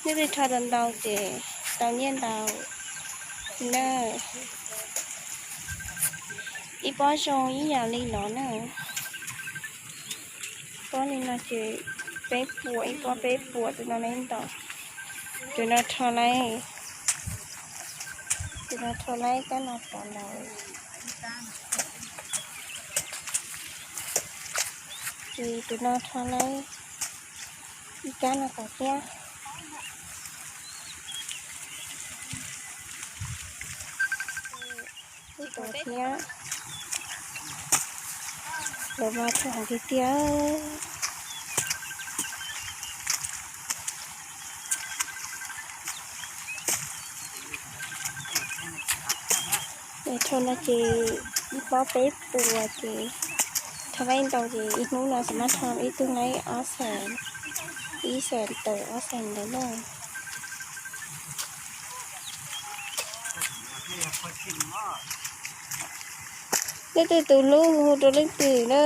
Leej twg rho tau ntau ces tau nyiaj ntau na. Ib pob zoo ib yam li no na. Pob li no ces peb puas, ib pob peb puas, tus no ntau. Tus no rho laib, tus no rho laib kab no tom ntau. Ces tus no rho laib ib kab no tom thiab. Ib tom thiab. Lawv mas rho heev tiag tiag. Rho no ces ib pob peb puas ces rho laib ntau ces ib hnub no xam maj rho ib tug laib ob xees, ib xees tawm ob xees ntawd na. Leej twg tus hlub hu rau leej twg na.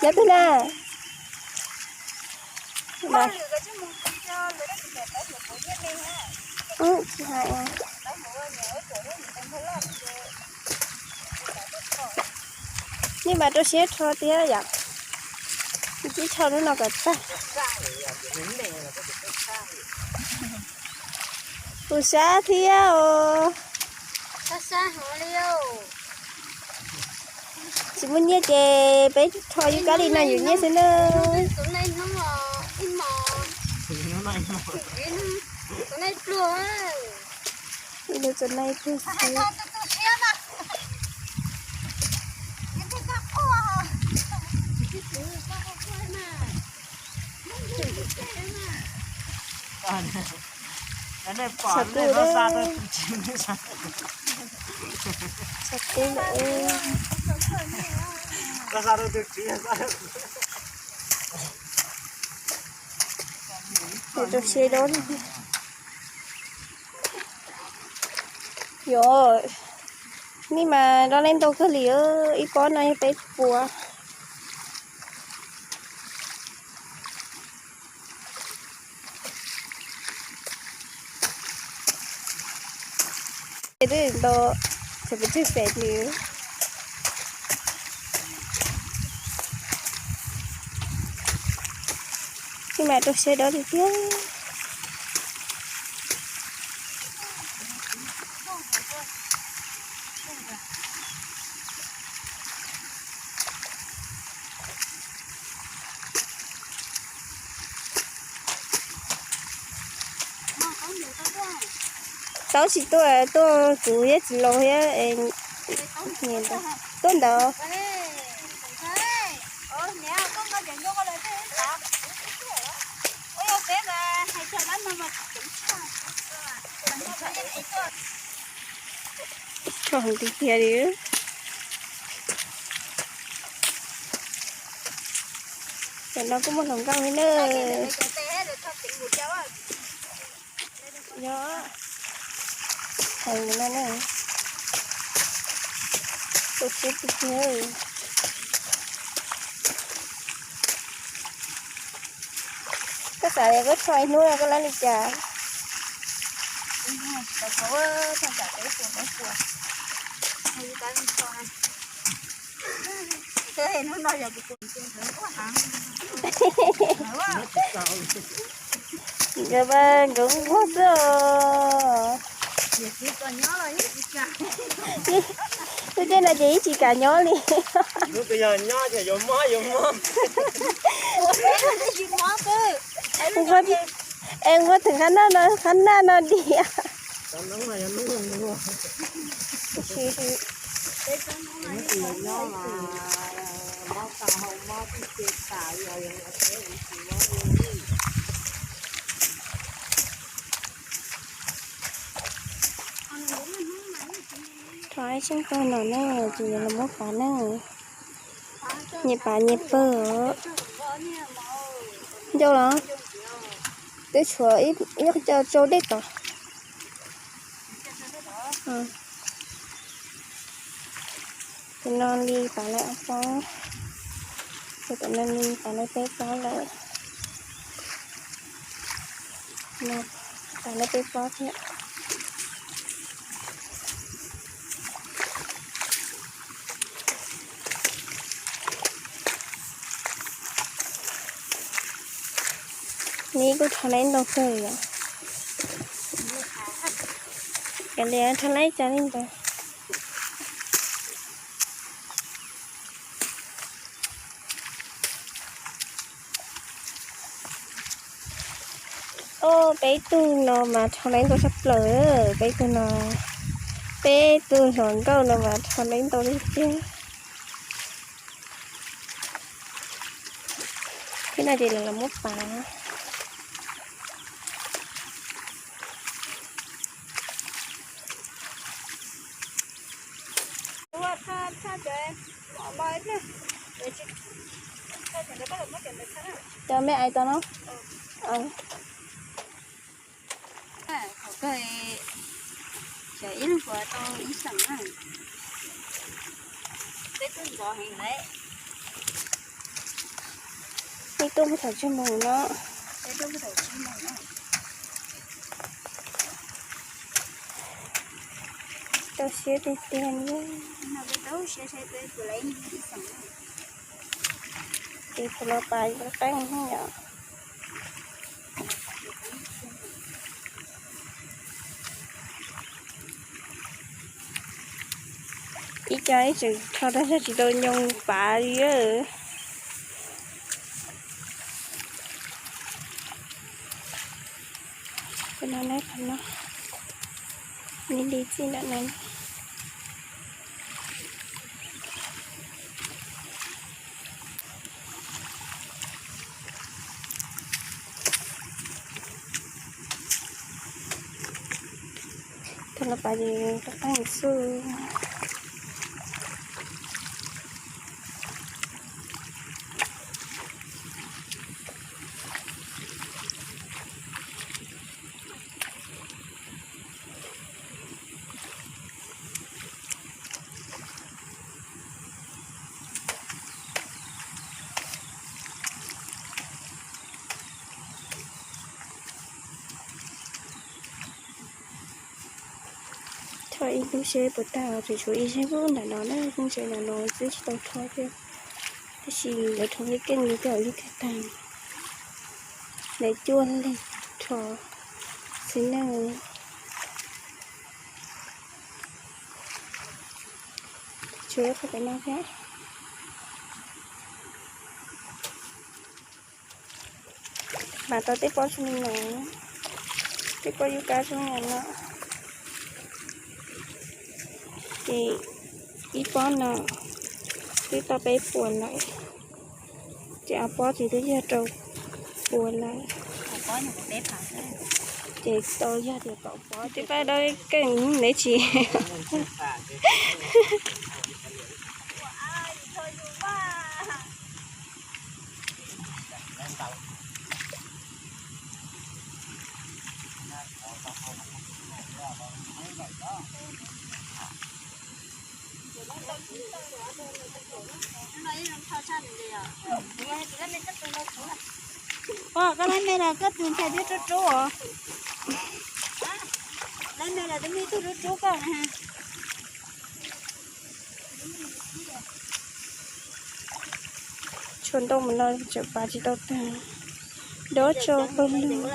Nyob twg na? Tsis hais. Nej mas rau siab rho thiab yom. Tib rho lub no kom tag. Kuv sab thiab os. Tsis muaj nyiaj ces peb rho yus kab li no yus nyiaj xwb na. Ib lub txom neej pluag xwb. Xav kuv, xav kuv lawm. Rau siab dob li. Yog, nej mas dob laib ntau kawg li, ib pob no yog peb puas. Twb nto, tsis pub tswj pem li. Nej mas rau siab dob tiag tiag. Tau tsis tuaj, tuaj kuv thiab txiv laus thiab, tuaj ntawd. Tso heev tiag tiag li. Tam no kuj muaj hluas nkauj li na. Yog, heev no na. Tus tsis tiag tiag. Koj xav tias koj rho ib hnub no koj lab li cas? Nkawd mas nkawd nquag xwb os. Lub caij no ces yeej tsis kam nyob li. Es nquag theem qhab naj no, qhab naj no diam. Rho ib tseeb tag no na, ces los muab fav na. Nyias pav nyias pawg. Ncau los? Twb tshuav ib co tsau dej tod. Tus no li pav lawm ob pob, tus no li pav lawm peb pob lawm. Pav lawm peb pob thiab. Neb kuj rho laib ntau kawg yom. Kav liam rho laib cas li ntawd. Os, peb tug no mas rho laib ntau tshaj plaws, peb tug no, peb tug hluas nkauj no mas rho laib ntau li tiag. Thiab no ces lawv los muab pav. Cov me ais tau no. Thaum kawg xyov ib leeg puas tau ib xeem na. Peb tuaj ntxov heev lawm. Peb tuaj mus thaum tsib moos no. Peb tuaj mus thaum tsib moos no. Tau siab tiag tiag li. Ces thaum los pas qeeb yom. Ib co ib tseem rho tag zog tsis tau nyoo pav li. Qhov no, qhov no, li li txij ntawm no. Thaum los pas ces qeeb qeeb xwb. Rho ib lub seb puas tag, tseem tshuav ib zeg lub nram no na, lub tsev nram no twb tsis tau rho thiab. Tab sis lawv rho keej keej li, twb yog ib tag tag, lawv cuaj leeg rho xwb na. Tshuav ib qho pem no thiab. Mas tau tej pob zoo li no, tej pob yub kab zoo li no. Ces ib pob no twb tau peb puas lawm, ces ob pob ces twb yog rau puas lawm. Ces tau yog tias kaum pob twb pab dab keej neb tsis. Koj lab me los koj tus ntxhais twb rub rub os. Lab me los twb muaj ib tug rub rub koj na. Tshuav ntau mus no tseem pav tsis tau tag, dob tso pawg lug.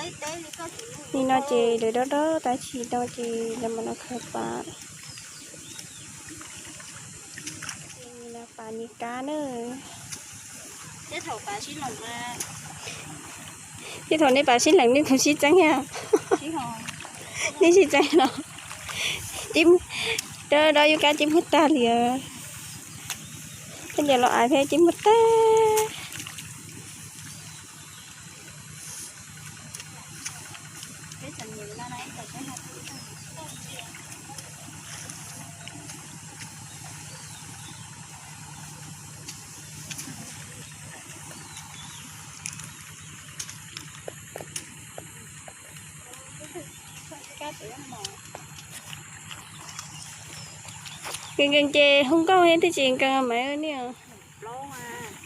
Nim no ces lawv dob dob tab sis no ces lawv mam no khaws pav. Pav nyias kab na. Thiab thaum nej pav sib lees nej puas sib txeeb thiab? Nej sib txeeb los? Dob dob yub kab cib muag tag li. Koj ncaws los av thiab cib muag tag. Nkees nkees ces hu nkauj thiab twb tsis nkees mas ne.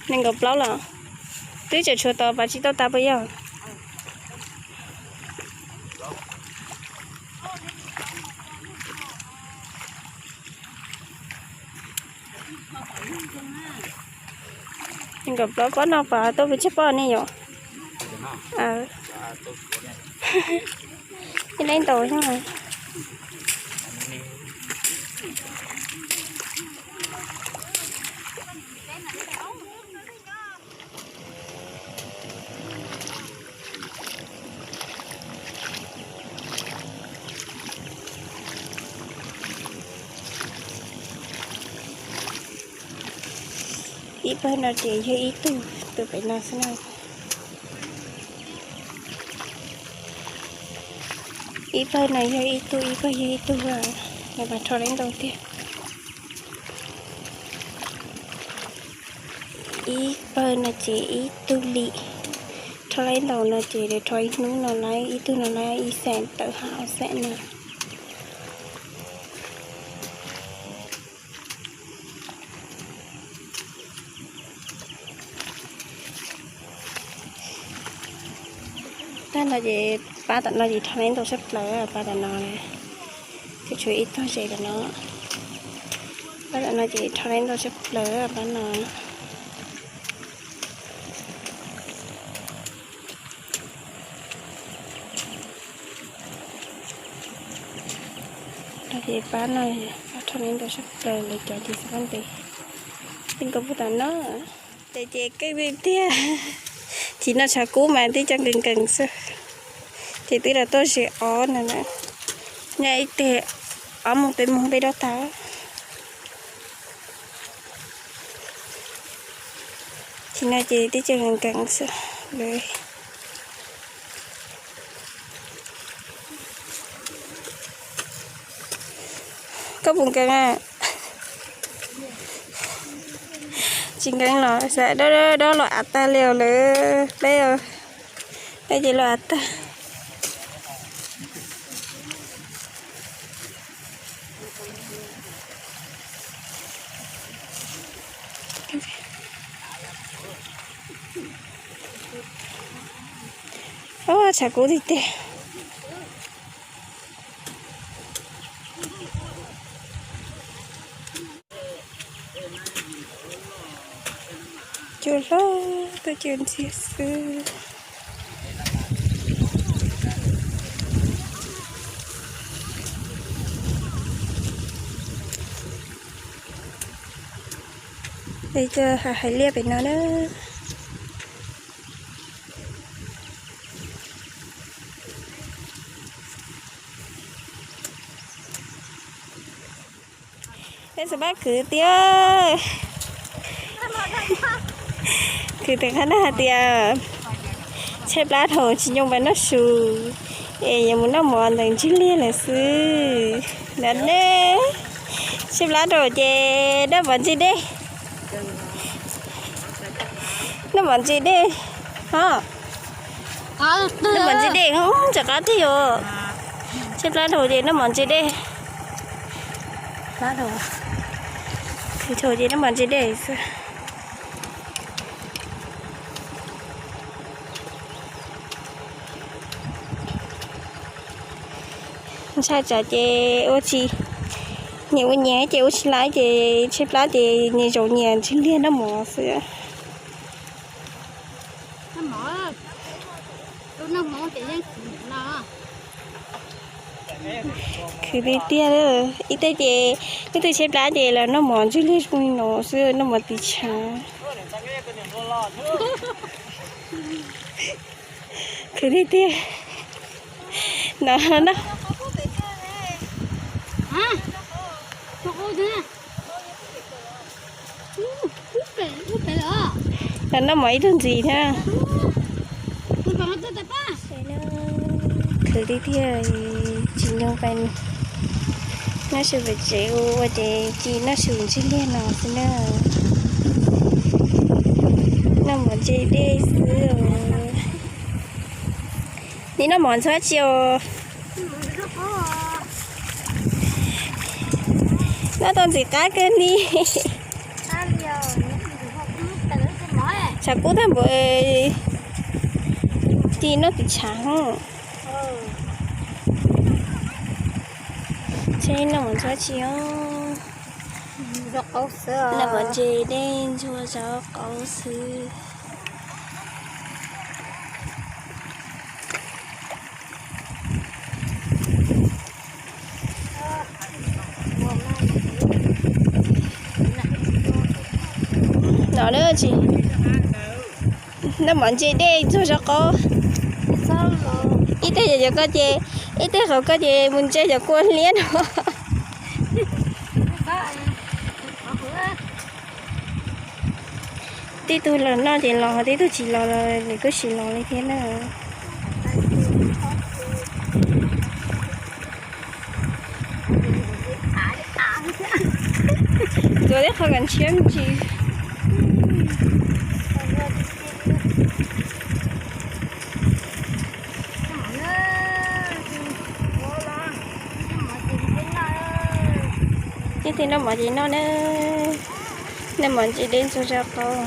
Nees nkaum plaub los? Twb tseem tshuav tau pas tsis tau tas puas yog? Nees nkaum plaub pob no pas tuaj pes tsawg pob ne yom? Ib leej ntau xwb. Ib pawg no ces yog ib tug, tus pem no xwb na. Ib pawg no yog ib tug, ib pawg yog ib tug, no mas rho leej ntau tiag. Ib pawg no ces ib tug li, rho leej ntau no ces rho ib hnub no lawm, ib tug no lawm ib xeem tawm hauv xeem no. Tag no ces pab tom no ces rho leej ntau tshaj plaws, pab tom no, ces tshuav ib tog ze tom no. Pab tom no ces rho leej ntau tshaj plaws pab no. Ces pab no, pab rho leej ntau tshaj plaws lawv cov ces xav pab ntev. Tej nkauj puag tom no. Ces ces keej li tiag. Ces no tshav kub mas twb cov nkees nkees xwb. Ces twb los tuaj ze ob no na. Nyob ib teg ob moos peb moos peb dob tag. Ces no ces twb cov nkees nkees xwb. Koj puas nkees? Tsis nkees los xav dob dob los av tag li os lawm peb. Peb ces los av tag. Tshav kub tiag tiag. Cua hlob tuaj cua ntxiag xwb. Peb cov hais liaj pem no na. Peb xav pab khwv tiag. Khwv tau qhab nag hais tias tshaib plab dhau tsis nyoo pais noj su, es yuav mus noj mov ntawm Ntsig Liag lawm xwb. Ntawd ne, tshaib plab dhau ces noj mov ntse dej. Noj mov ntse dej, ho. Noj mov ntse dej, tsam qab tiag yom. Tshaib plab dhau ces noj mov ntse dej. Khwv dhau ces noj mov ntse dej xwb. Ntshai tsam ces ua tsis, nyias ua nyias ces ua tsis laib ces tshaib plab ces nyias zaum nyias Ntsig Liag noj mov xwb. Khwv tiag tiag, ib teg ces ib tug tshaib plab ces los noj mov Ntsig Liag zoo li no xwb, noj mov tiv tshav. Khwv tiag tiag. No, no. Los noj mov ib tug ntxiv thiab. Khwv tiag tiag, tsis nyoo pais noj su pem tsev ua ces cia noj su Ntsig Liag no xwb na. Noj mov ntse dej xwb. Nim noj mov ntxuav tsi os? Noj tau ntxim qab kawg li. Tshav kub tag npaum, cia noj tim tshav. Noj mov ntxuav tsi os. Noj mov ntse dej ntxuag zov qauv xwb. No tsis, noj mov ntse dej ntxuag zov qauv. Ib teg yog cov ko ces, ib teg qhov ko ces mus ntsia cov kua liab no. Tib tug los noj ces los, tib tug tsis los los nws kuj tsis los li thiab na. Ntxuav tej qho kom ntshiab me ntsis. Ib teg noj mov ces noj na, noj mov ntse dej ntxuag zov qauv.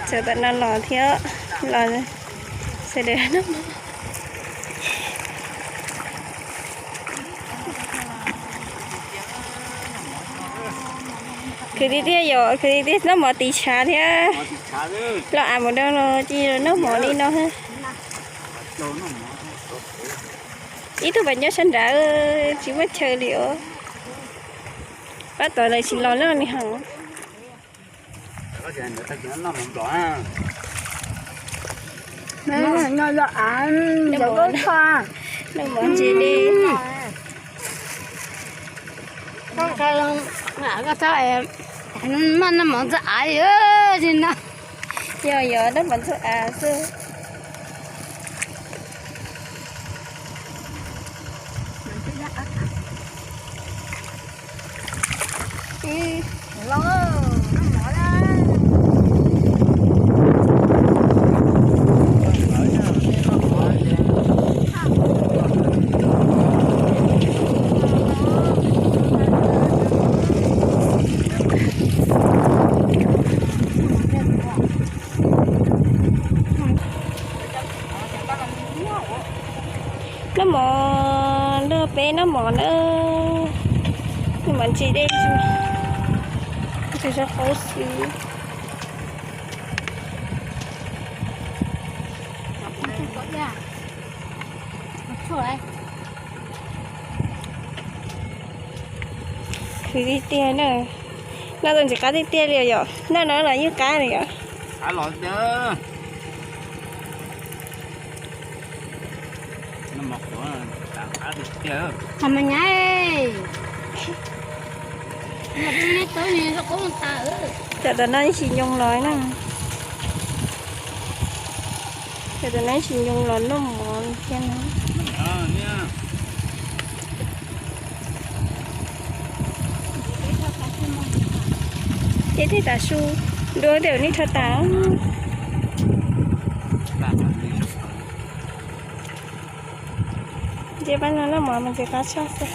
Txawm tam no los thiab, los sawv daws noj mov. Khwv tiag tiag yom, khwv tiag tiag, noj mov tiv tshav thiab. Los av mus dau los cia noj mov li no. Ib tug pas nyob sab nrad tsis muaj chaw li os. Pab tom lawv tsis los noj li hos. Noj mov ntse dej. Noj mov ntxuag av li no. Yog yog, noj mov ntxuag av xwb. Noj mov, nrog peb noj mov na. Noj mov ntse dej, ntxuag zov qauv xwb. Khwv tiag tiag na. Noj tau ntxim qab tiag tiag li yom. Noj no los yeej qab li yom. Tam no tsis nyoo los na. Tam no tsis nyoo los noj mov thiab na. Ces tej tav su dua tej nej rho tas. Ces pab no noj mov mas ntxim qab tshaj xwb.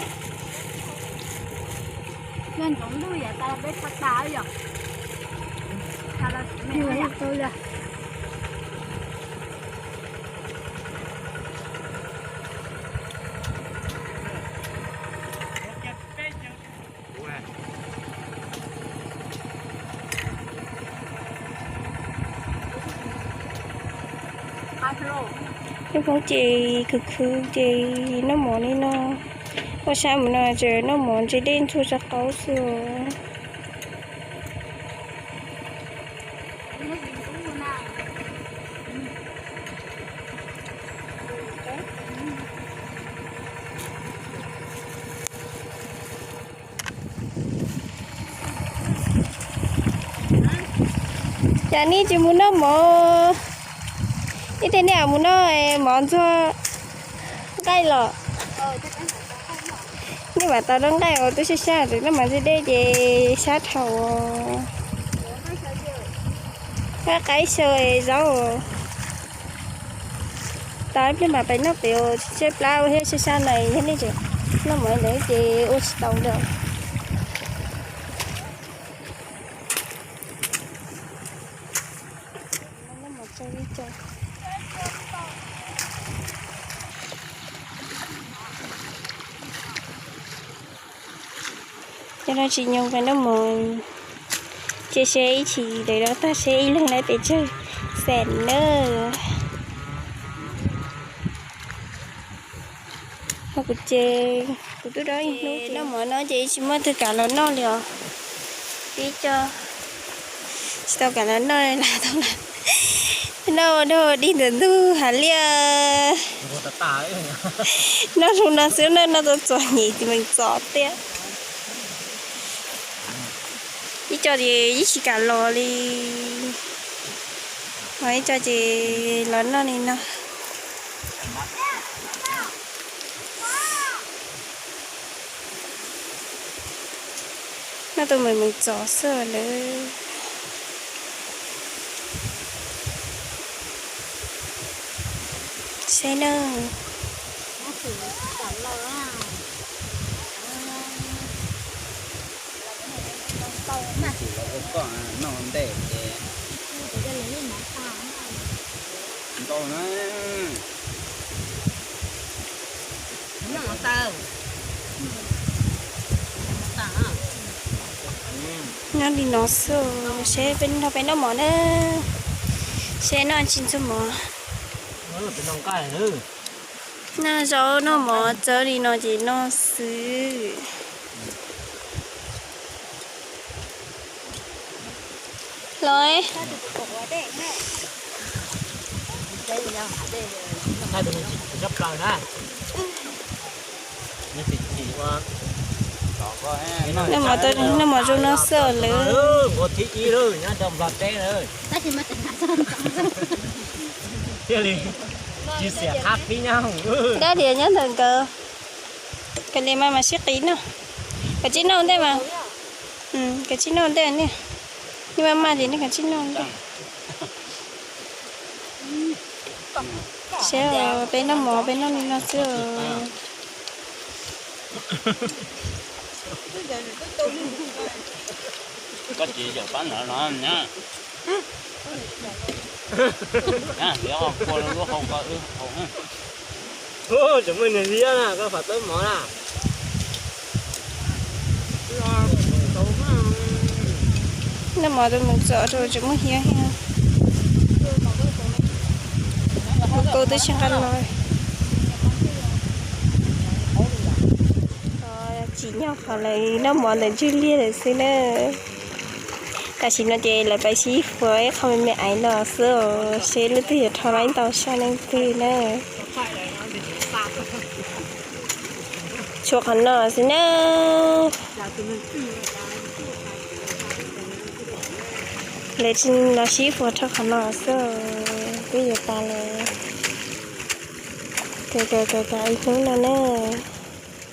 Coob poob ces khwv khwv ces noj mov li no. Ua sab mus no ces noj mov ntse dej ntxuag zov qauv xwb. Cas nej tsis mus noj mov? Ib teg nej mus noj mov ntxuag nqaij los. Nej mam tau noj nqaij os, twb sab sab, noj mov ntse dej ces sab dhau. Nqaij qaib xyaw zaub. Tas ib pliag mas pais noj pem tseb plab ua thiab sab sab na yog nej tseem noj mov ntawd ces ua tsis tau lawm. Cov no tsis nyoog pais noj mov, cia seb ib chim ntawd los tag seb ib leeg lawv pes tsawg xees na. Ho kuv ces kuv twb dob ib hnub noj mov no ces tsis muaj twg kam los noj li os. Ib co tsis tau kam los noj li lawm, noj ua dog dig ntawm ntug hav liaj. Noj zoo no xwb na, noj txom txom nyem tsis meem txom tiag. Ib co ces yeej tsis kam los li, ho ib co ces los noj li no. Noj tau meem meem txom xwb lawm. Seb na. Ntau na. Nyob li no xwb, seb peb nrog peb noj mov na. Seb noj tsis ntxuag mov. Noj zaub noj mov txawv li no ces noj xwb. Los, noj mov zoo no xwb lawm. Dab diav nyob ntawm nkawd, kawg li mas mam sib qis noj. Kav tsij noj ntej mas, kav tsij noj ntej ne. Nej maj maj ces nej kav tsij noj ntej. Seb, peb noj mov peb noj li no xwb. Koj tsis yaum pab ntawd no na. Kua lub hau ko wb haus. Tseem muaj niag liab na, koj fam tawb mov na. Noj mov tus mus txom rau tseem muaj hiab thiab. Kuv twb tsis nqa los. Tsim nyog qhov lawv noj mov ntawm ntug liaj lawm xwb na. Tam sim no ces lawv pais sib fuas ib qho me me aiv no xwb, seb leej twg yuav rho tau ib ntau sab leej twg na. Tshuav qhov no xwb na. Lawv tsis los sib fuas rho qhov no xwb, twb yuav tas lawm. Kawg kawg kawg ib hnub no na.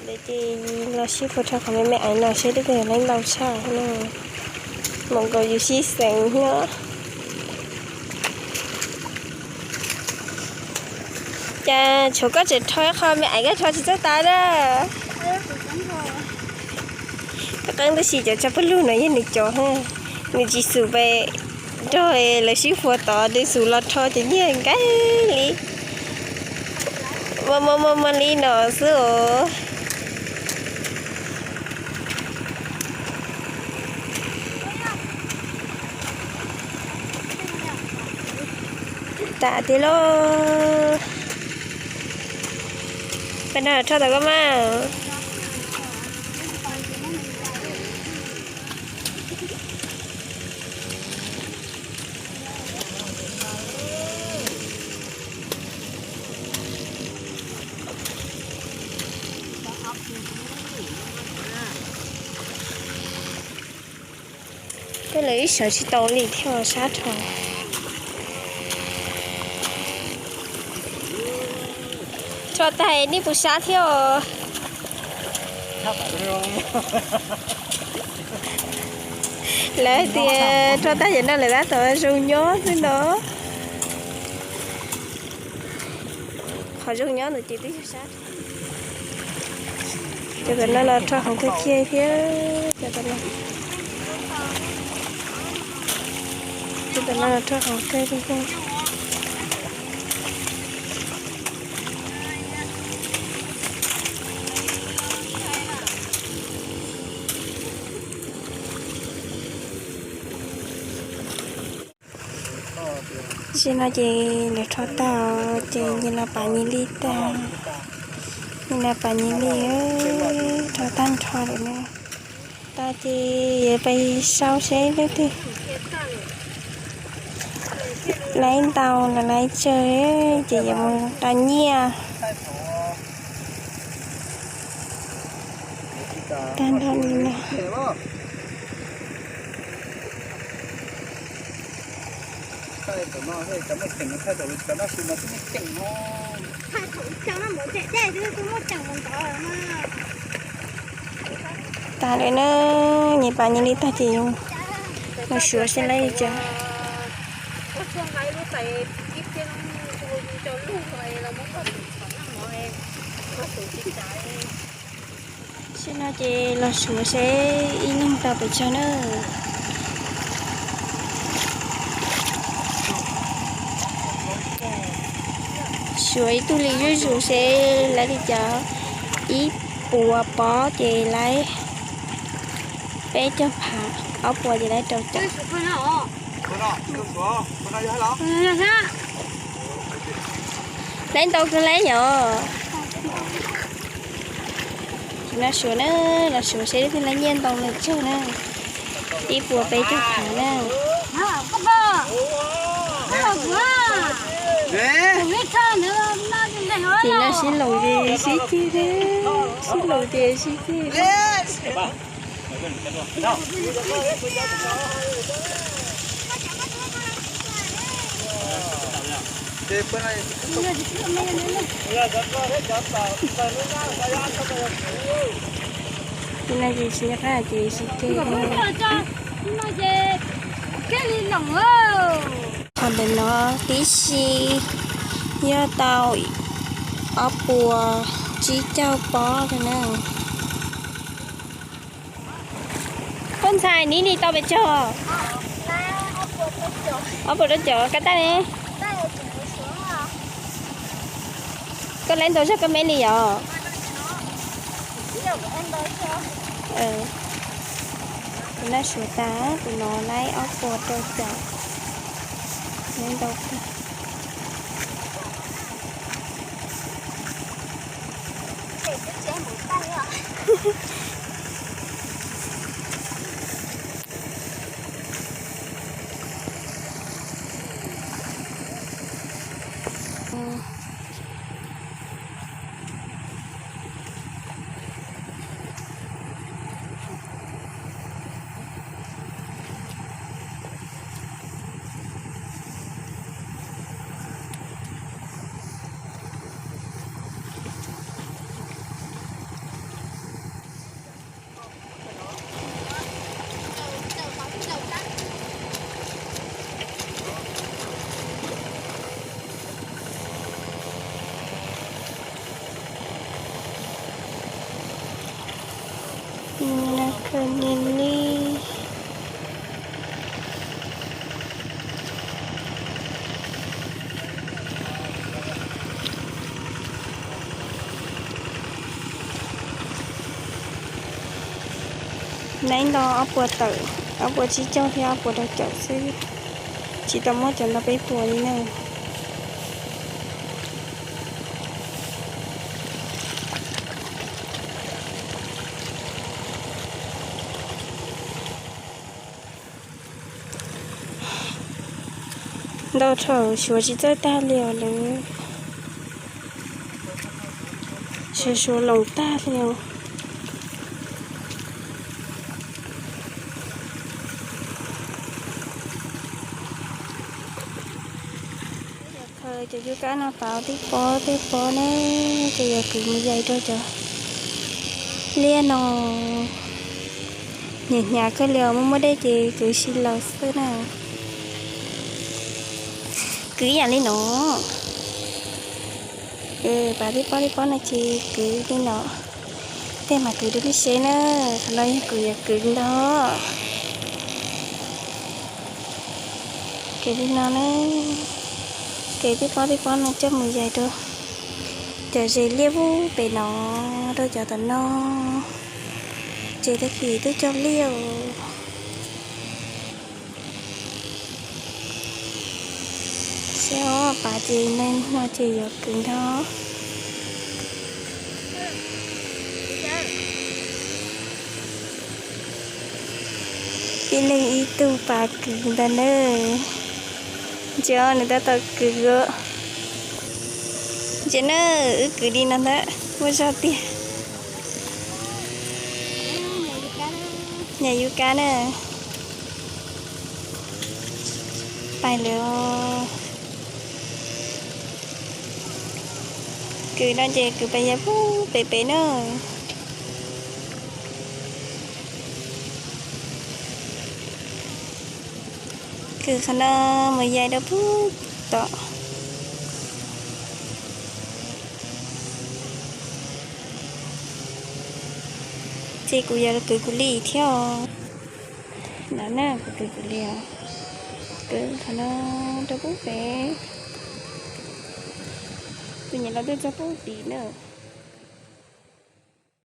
Lawv ces los sib fuas rho qhov me me aiv no seb leej twg yuav tau ntau tshaj na. Mus nkaus yus sib xeem thiab. Cas tshuav koj tseem rho ib qho me aiv koj rho tsis txawj tas na. Koj qeeb tab sis cov tsaj pawg lug no yog nws cov, nws tsis xum pes nrog lawv sib fuas tod, nws xum los rho cov nyiaj nkaus li. Muaj muaj muaj muaj li no xwb os. Tas tiag lauj. Peb no rho tau koj mas. Tej lawv ib sawv tsis tau li thiab sab rho. Rho tag nej puas sab thiab os? Lawv tias rho tag yam no lawm tab tom zoo nyob xwb no. Qhov zoo nyob ntawd ces twb yog sab. Cov tom no los rho khoom kawg kiag thiab. Cov tom no, cov tom no los rho khoom kawg tiag tiag. Tam sim no ces lawv rho tag ces nyias los pam nyias li tag. Nyias los pam nyias li, rho tag nrho lawm na. Tag ces yuav pais sau seb leej twg laib ntau los laib tsawg ces yuav mus rau nyiaj. Tag nrho li no. Tas lawm na, nyias pam nyias li tag ces los suav seb laib li cas. Tam sim no ces los suav seb ib leeg tau pes tsawg na. Suav ib tug li zuj zus seb laib li cas. Ib puas pob ces laib peb caug phav, ob puas ces laib rau caum. Laib ntau kawg laib yom. Tam sim no suav na, los suav seb leej twg laib nyiaj ntau los tsawg na. Ib puas peb caug phav na. Tam sim no sib laus ces sib ceg, sib laus ces sib ceg. Tam sim no ces sib ceg. Qhov ntawm no tib si yog tau ob puas tsib caug pob na. Koj ntxhais, neb li tau pes tsawg? Ob puas rau caum, koj tag ne? Koj laib ntau zog koj me li yom? Tus no suav tas, tus no laib ob puas rau caum, laib ntau kawg. Nab kawg li li. Laib ntau ob puas tawm, ob puas tsib caug thiab ob puas rau caum xwb, tsis tau muab cov ntau peb puas li na. Ntau thaum suav tsis txawj tag li os lawv, suav suav loos tag li os. Khaws cov cuab kab no pauv tej pob tej pob na, ces yuav kwv mus yais rau cov liaj no. Hnyav hnyav kawg li os, muaj muaj dej ces kwv si laws xwb na. Kwv ib yam li no. Ces pas tib pob tib pob no ces kwv li no, tej mas kwv dua lub seb na, qhov no yog kuv yuav kwv ntag. Kwv li no na, kwv tib pob tib pob no coj mus yais rau cov zes liaj vub pem no, rau cov tom no, ces tag kis twb cog liaj. Saib os, pas ces neeg no ces yuav kwv ntag. Tib neeg ib tug pas kwv ntag nawb. Ntsia nws tab tom kwv. Ntsia na, wb kwv li no ntag, muaj zog tiag. Nyam yub kab na. Pais lawm. Kwv no ces kwv pais yais pub pem pem na. Kwv qhov no mus yais rau pub tom. Ces kuv yuav kwv kuv li thiab os. No na, kuv kwv kuv li os. Kwv qhov no rau pub pem. Tus nyuam los twb txog pub tim na.